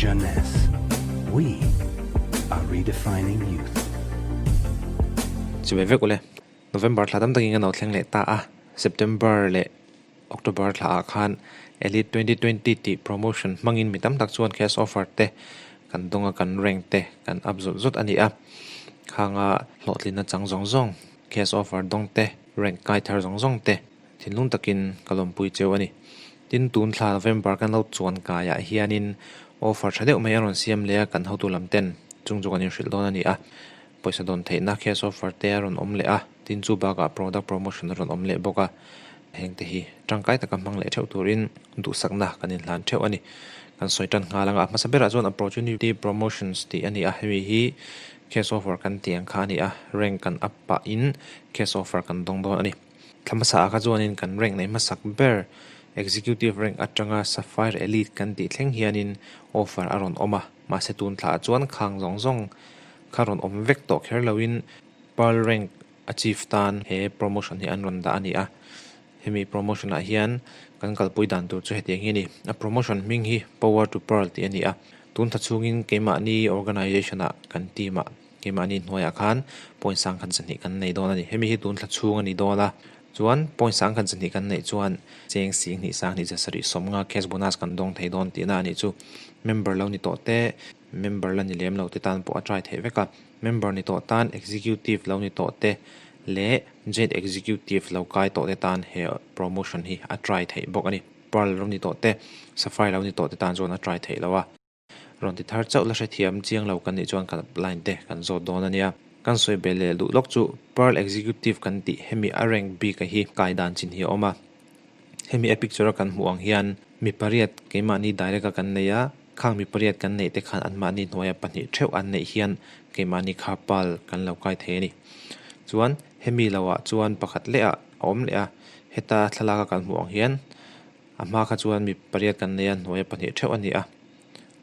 Jeunesse. We are redefining youth. Chibai vek ule. November thla tam takin kan lo thleng leh ta a, September leh October thla ah khan Elite 2020 tih promotion hmangin mi tam tak chuan cash offer te kan dawng a, kan rank te kan up zawt zawt a ni a. Khanga hlawhtlinna chang zawng zawng, cash offer dawng te, rank kai thar zawng zawng te thinlung takin ka lawmpui cheu a ni. Tin, tun thla November kan lo chuan kaiah hianin offer tha deuh mai a rawn siam leh a, kan hotu lam ten chung chu kan inhrilh dawn a ni a. Pawisa dawn theihna cash offer te a rawn awm leh a, tin chu bakah product promotion a rawn awm leh bawk a, heng te hi tangkai taka hmang leh theuh turin duhsakna kan inhlan theuh a ni. Kan sawi tan nghal anga a hmasa berah chuan opportunity promotions tih a ni a, hemi hi cash offer kan tih ang kha a ni a, rank kan up pahin cash offer kan dawng dawn a ni. Thla hmasa ah kha chuanin kan rank neih hmasak ber executive rank atanga sapphire elite kan tih thleng hianin offer a rawn awm a, mahse tun thla ah chuan khang zawng zawng kha rawn awm vek tawh kher loin Pearl rank achieve tan he promotion hi an rawn dah a ni a. Hemi promotion ah hian kan kalpui dan tur chu hetiang hi a ni. A promotion hming hi Power to Pearl tih a ni a. Tun tha chhungin keimahni organization ah kan team ah keimahni hnuaiah khan point sangkhat zahnih kan nei dawn a ni. Hemi hi tun thla chhung a ni dawn a. Chuan point sangkhat zahnih kan neih chuan cheng sing hnih sang hnih zasarih sawmnga cash bonus kan dawng thei dawn tihna a nih chu. Member lo ni tawh te Member la ni lem lo te tan pawh a try theih vek a, member ni tawh tan executive lo ni tawh te leh Jade executive lo kai tawh te tan he promotion hi a try theih bawk a ni. Pearl lo ni tawh te, Sapphire lo ni tawh te tan chuan a try theih lo a. Rawn ti thar chauh la hrethiam chiang lo kan nih chuan kan line te kan zawt dawn a nia. Kan sawi belh leh duh lawk chu Pearl executive kan tih hemi a rank bik a hi kai dan chin hi a awm a. Hemi a picture a kan hmuh ang hian mi pariat keimahni direct a kan nei a. Khang mi pariat kan neih te khan anmahni hnuaia pahnih theuh an neih hian keimahni kha pal kan lo kai thei a ni. Chuan hemi lohah chuan pakhat leh ah a awm leh a, heta thlalak a kan hmuh ang hian a hma kha chuan mi pariat kan nei a hnuaia pahnih theuh a ni a.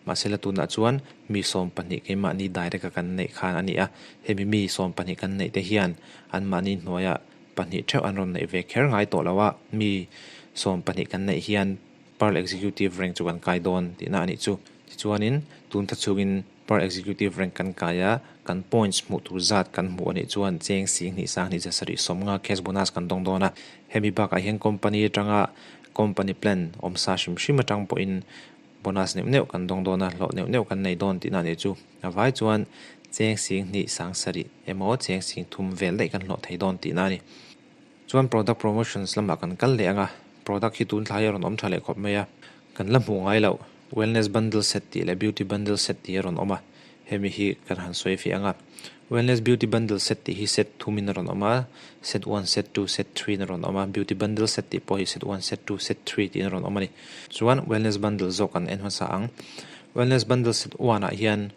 Mahse la tunah chuan mi 12 keimahni direct a kan neih khan a ni a, hemi mi 12 kan neih te hian anmahni hnuaia pahnih theuh an rawn neih ve kher ngai tawh lo a, mi 12 kan neih hian Pearl Executive rank chu kan kai dawn tihna a nih chu. Tichuanin tun tha chungin Pearl Executive rank kan kai a, kan points hmuh tur zat kan hmuh a nih chuan cheng 10,000 sang hnih zasarih 50 cash bonus kan dawng dawn a. Hemi bakah hian company atanga company plan awmsa hrim hrim atang pawhin bonus neuh neuh kan dawng dawn a, hlawh neuh neuh kan nei dawn tihna a nih chu. A vai chuan cheng 10,000 sang sarih emaw cheng 30,000 vel daih kan hlawh thei dawn tihna a ni. Chuan product promotions lamah kan kal leh ang a, product hi tun thlai a rawn awm tha leh khawp mai a, kan la hmuh ngai loh wellness bundle set tih leh beauty bundle set tih a rawn awm a, hemi hi kan han sawi fiah ang a. Wellness beauty bundle set tih hi set thumin a rawn awm a, set one, set two, set three in a rawn awm a, beauty bundle set tih pawh hi set one, set two, set three tiin a rawn awm a ni. Chuan wellness bundle zawk kan en hmasa ang. Wellness bundle set one ah hian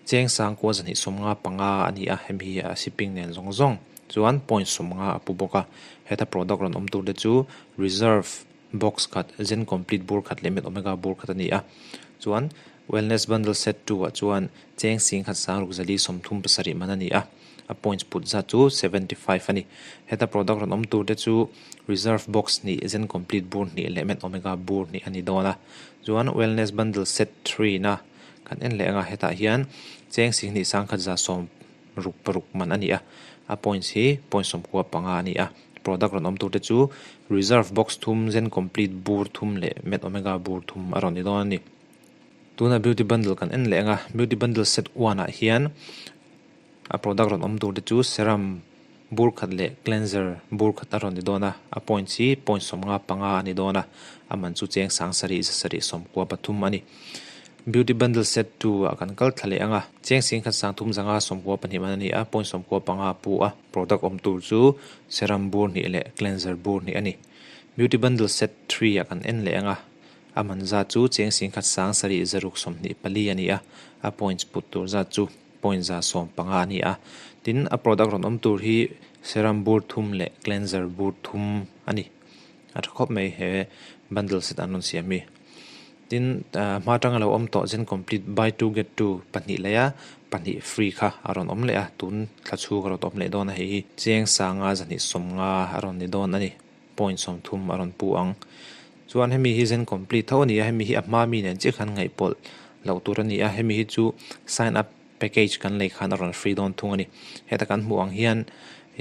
Cheng sangkua zahnih 55 a ni a, hemi hi a shipping nen zawng zawng chuan point 50 a pu bawk a. Heta product rawn awm tur te chu reserve box khat, zen complete bur khat leh med omega bur khat a ni a. Chuan wellness bundle set two ah chuan cheng 10,000 sangruk zali 37 man a ni a, a points put zat chu 75 a ni. Heta product rawn awm tur te chu reserve box hnih, zen complete bur hnih leh med omega bur hnih a ni dawn a. Chuan wellness bundle set three na. Kan en leh anga hetah hian cheng 10,000 sangkhat 166 man a ni a, a points hi point 95 a ni a. Product rawn awm tur te chu reserve box thum, zen complete bur thum leh med omega bur thum a rawn ni dawn a ni. Tuna beauty bundle kan en leh anga beauty bundle set one ah hian a product rawn awm tur te chu serum bur khat leh cleanser bur khat a rawn ni dawn a, a points hi point 55 a ni dawn a, a man chu cheng 7 7 93 a ni. Beauty bundle set two ah kan kal thla leh ang a, cheng 10,000 sang 3 zanga 92 man a ni a, point 95 a pu a, product awm tur chu serum bur hnih leh cleanser bur hnih a ni. Beauty bundle set three ah kan en leh ang a, a man zat chu cheng 10,000 sang 7 zaruk 24 a ni a, a points put tur zat chu point 150 a ni a. Tin, a product rawn awm tur hi serum bur thum leh cleanser bur thum a ni. A tha khawp mai he bundle set an rawn siam hi. Tin, hma atanga lo awm tawh zen complete buy two get two pahnih leh a, pahnih free kha a rawn awm leh a, tun thla chhung a rawn awm leh dawn a hei hi. Cheng 5 250 a rawn ni dawn a ni. Point 30 a rawn pu ang. Chuan hemi hi zen complete tho a ni a, hemi hi a hma mi nen chiah khan ngaihpawlh loh tur a ni a, hemi hi chu sign up package kan lei khan a rawn free dawn thung a ni. Heta kan hmuh ang hian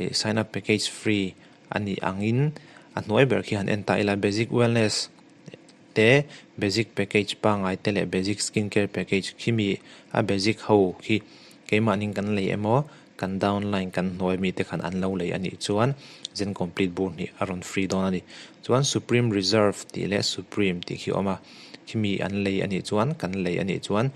ih sign up package free a nih angin a hnuai ber khi han en ta ila basic wellness te basic package pangngai te leh basic skin care package khi mi a basic ho khi keimahni kan lei emaw kan downline kan hnuai mite khan an lo lei a nih chuan zen complete bur hnih a rawn free dawn a ni. Chuan supreme reserve tih leh supreme tih khi a awm a, khimi an lei a nih chuan kan lei a nih chuan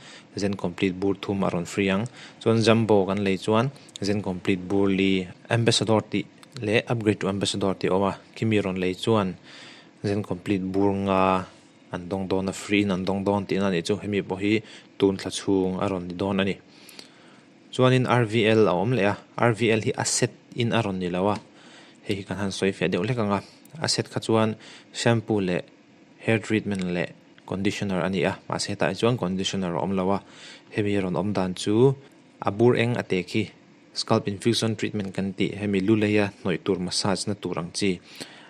zen complete bur thum a rawn free ang. Chuan jumbo kan lei chuan zen complete bur li ambassador tih leh upgrade to ambassador tih a awm a, khimi rawn lei chuan zen complete bur nga an dawng dawn a free in an dawng dawn tihna a nih chu hemi pawh hi tun thla chhung a rawn ni dawn a ni. Chuanin RVL a awm leh a, RVL hi a set in a rawn ni lo a, hei hi kan han sawi fiah deuh hlek ang a, a set kha chuan shampoo leh hair treatment leh conditioner a ni a, mahse hetah hi chuan conditioner a awm lo a, hemi rawn awm dan chu a bur eng a te khi scalp infusion treatment kan tih hemi lu leia hnawih tur massage na tur ang chi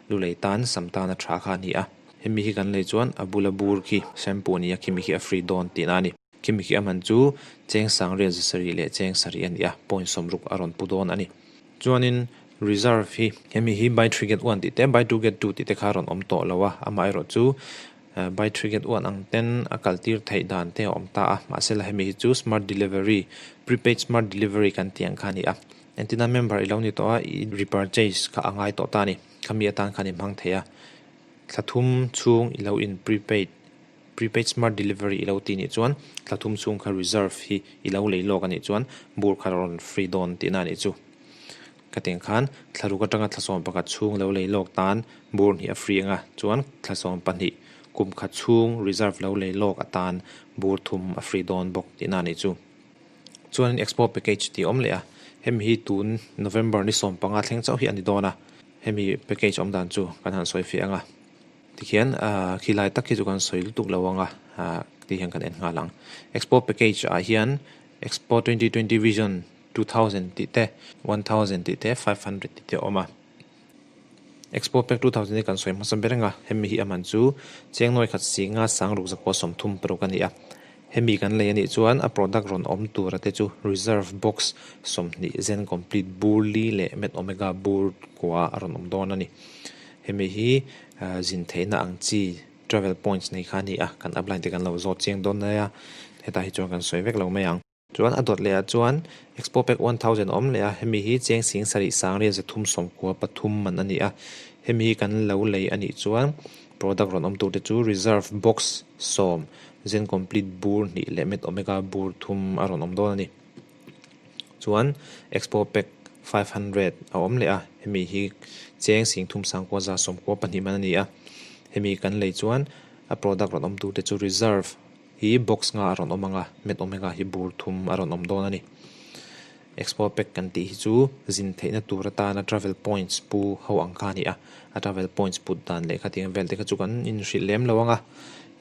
lu lei tan sam tan a tha kha a ni a, hemi hi kan lei chuan a bula bur khi shampoo a ni a, khimi khi a free dawn tihna a ni. Khimi khi a man chu cheng sangriat za sarih leh cheng sarih a ni a, point sawmruk a rawn pu dawn a ni. Chuanin reserve hi hemi hi buy three get one tih te, buy two get two tih te kha a rawn awm tawh lo a, amaherawh chu buy three get one ang ten a kal tir theih dan te a awm ta a, mahse la hemi hi chu smart delivery, prepaid smart delivery kan tih ang kha a ni a. Entina member i lo ni tawh a, i repurchase kha a ngai tawh ta a ni, khami atan khan i hmang thei a, thla thum chhung i lo in prepaid. Prepaid smart delivery i lo tih nih chuan thla thum chhung kha reserve hi i lo lei lawk a nih chuan bur kha rawn free dawn tihna a nih chu. Ka tih ang khan thla ruk atanga thla 11 chhung lo lei lawk tan bur hnih a free anga chuan thla 12 kum khat chhung reserve lo lei lawk atan bur thum a free dawn bawk tihna a nih chu. Chuanin expo package tih a awm leh a, hemi hi tun November ni 15 thleng chauh hi a ni dawn a, hemi package awm dan chu kan han sawi fiah ang a. Tikhian khilai tak hi chu kan sawi lutuk lo ang a, tih hian kan en nghal ang. Expo package ah hian Expo 2020 Vision 2000 tih te, 1000 tih te, 500 tih te a awm a. Expo pack 2000 hi kan sawi hmasa ber ang a, hemi hi a man chu cheng nawi khat si nga sang ruk zakua 36 a ni a. Hemi kan lei a nih chuan a product rawn awm tura te chu Reserve Box 20 Zen Complete bur li leh Med Omega bur kua a rawn awm dawn a ni. Hemi hi zin theihna ang chi travel points nei kha a ni a, kan upline te kan lo zawt chiang dawn mai a, hetah hi chuan kan sawi vek lo mai ang. Chuan a dawt leh ah chuan Expo Pack 1000 a awm leh a, hemi hi cheng sing sarih sang riat 393 man a ni a, hemi hi kan lo lei a nih chuan product rawn awm tur te chu Reserve Box 10, Zen Complete bur hnih leh Med Omega bur thum a rawn awm dawn a ni. Chuan Expo Pack 500 a awm leh a, hemi hi cheng sing thum sangkua za sawmkua pahnih man a ni a. Hemi kan lei chuan a product rawn awm tur te chu Reserve hi box nga a rawn awm ang a, Med Omega hi bur thum a rawn awm dawn a ni. Expo Pack kan tih hi chu zin theihna tur atana travel points pu ho ang kha a ni a, a travel points put dan leh khatiang vel te kha chu kan inhrilh lem lo ang a,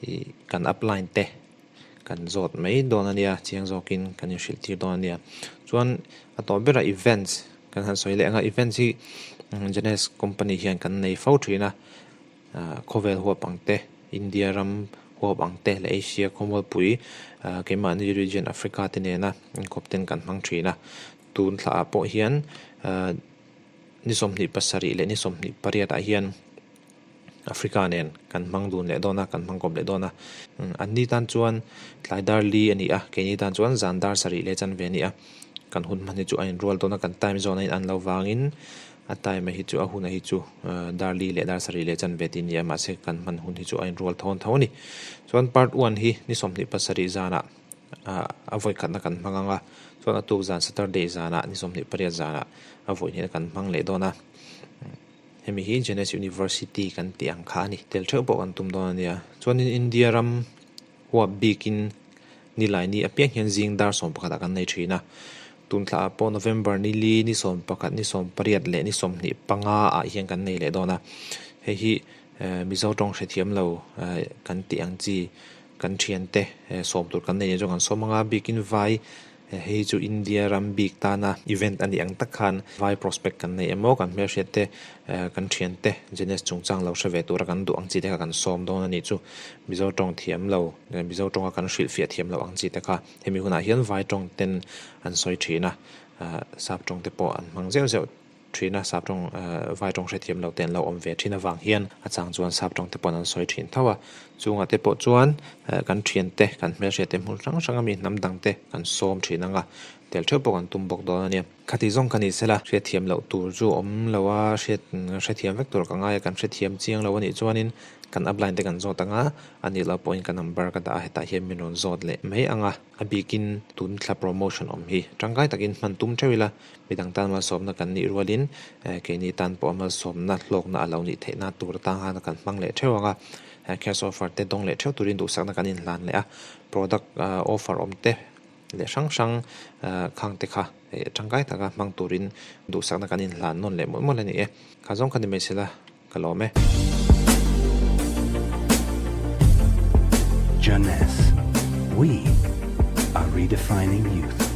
ih kan upline te. Kan zawt mai dawn a nia, chiang zawkin kan inhrilh tir dawn a nia. Chuan a tawh berah events kan han sawi leh ang a, events hi Jeunesse company hian kan nei fo thin a, khawvel huap ang te, India ram huap ang te leh Asia khawmualpui keimahni region Africa te nena inkawp ten kan hmang thin a. Tun thla ah pawh hian ni 27 leh ni 28 ah hian Africa nen kan hmang dun leh dawn a, kan hmang kawp leh dawn a. An ni tan chuan tlai dar li a ni a, keini tan chuan zan dar sarih leh chanve a ni a. Kan hun hman hi chu a inrual dawn a, kan time zone a in an lo vangin a time a hi chu a hun a hi chu dar li leh dar sarih leh chanve tih a ni a, mahse kan hman hun hi chu a inrual thawn tho a ni. Chuan part one hi ni 27 zanah a vawi khatna kan hmang ang a, chuan a tuk zan Saturday zanah ni 28 zanah a vawi hnihna kan hmang leh dawn a. Hemi hi Jeunesse University kan tih ang kha a ni. Tel theuh pawh kan tum dawn a nia. Chuanin India ram huap bikin nilai ni apiang hian zing dar 11 ah kan nei thin a. Tun thla ah pawh November ni li, ni 11, ni 18 leh ni 25 ah hian kan nei leh dawn a. Hei hi Mizo tawng hrethiam lo kan tih ang chi kan thiante sawm tur kan nei nen chuan kan sawm ang a. Bikin vai Hei chu India ram bik tana event a nih ang tak khan vai prospect kan nei emaw kan hmelhriat te kan thian te Jeunesse chungchang lo hre ve tura kan duh ang chi te kha kan sawm dawn a nih chu. Mizo tawng thiam lo, Mizo tawnga kan hrilhfiah thiam loh ang chi te kha hemi hunah hian vai tawng ten an sawi thin a, sap tawng te pawh an hmang zeuh zeuh thin a, sap tawng vai tawng hrethiam lo te an lo awm ve thin avang hian a chang chuan sap tawng te pawh an sawi thin tho a, chungah te pawh chuan kan thian te kan hmelhriat te hmun hrang hrang ami hnam dang te kan sawm thin ang a, tel theuh pawh kan tum bawk dawn a nia. Khati zawng ka ni sela, hriatthiam loh tur chu awm lo a, hriat hrethiam vek tur ka ngai a, kan hrethiam chiang lo a nih chuanin kan upline te kan zawt ang a, a nih loh pawhin ka number ka dah a, hetah hian min rawn zawt leh mai ang a, a bikin tun thla promotion awm hi tangkai takin hman tum theuh ila, midang tan malsawmna kan nih rualin keini tan pawh malsawmna hlawkna a lo nih theihna tur atang khan kan hmang leh theuh ang a, cash offer te dawng leh theuh turin duhsakna kan inhlan leh a, product offer awm te leh hrang hrang khang te kha tangkai taka hmang turin duhsakna kan inhlan nawn leh mawlh mawlh a ni e. Kha zawng kha ni mai sela ka lawm e. Jeunesse, we are redefining youth.